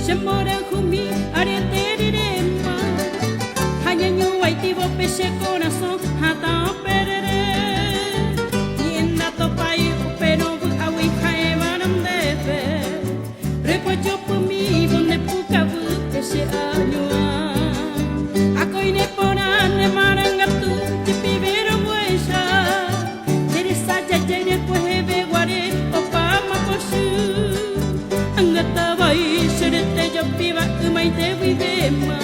Che mborayhumi arete riréma ha ñañuvaitivo pe che korasõ hatã operere. Ñe'ẽnda topái upérõ vy'águi ha'évarõ ndéve. Reguejopymívo nde pukavýpe che añuã. Akói ne porã ne marangatu jepivérõ guéicha. Che resa jajái rekueheve guare opáma pochy. Angata vai che rete jopíva ymaite guivéma.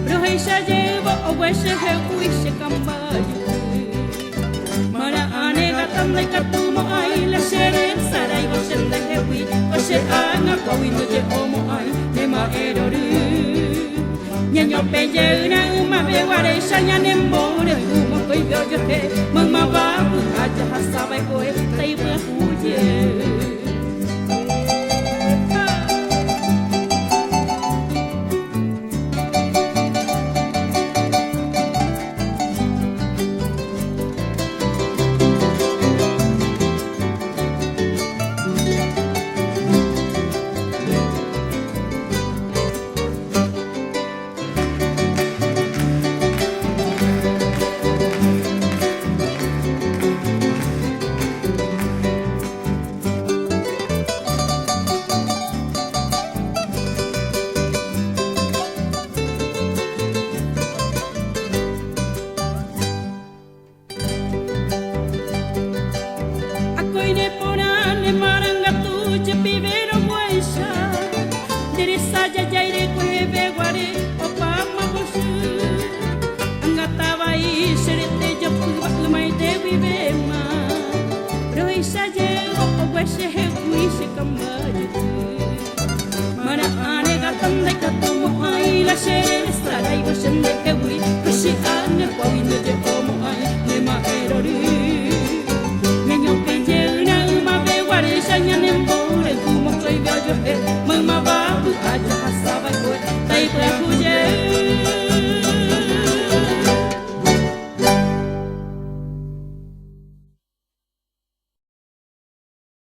Rohecha jeývo ogue chehegui che kamba juky. Marã anegata ndaikatumo'ãi la che resaráivo che ndehegui ko che ág̃a kuágui ndoje'omo'ãi ne mba'e rory. Ñañopẽ jeýrã ymave guaréicha ñanemborayhu mokõive ojohe maymáva vy'a jahasava'ekue taipyahu jey. Akói ne porã ne marangatu jepivérõ guáicha, nde resa jajái rekueheve guare opáma pochy. Angata vai che rete jopýva ymaite guivéma, rohecha jeývo ogue chehegui che kamba juky. Marã regata ndaikatumo'ãi la che resaráivo che ndehegui, ko che ág̃a kuágui ndoje'omo'ãi ne ma'ẽ rory. Ñañopẽ jeýrã ymave guaréicha ñanemborayhu mokõive ojuehe, maymáva vy'a jahasava'ekue taipyahu jey.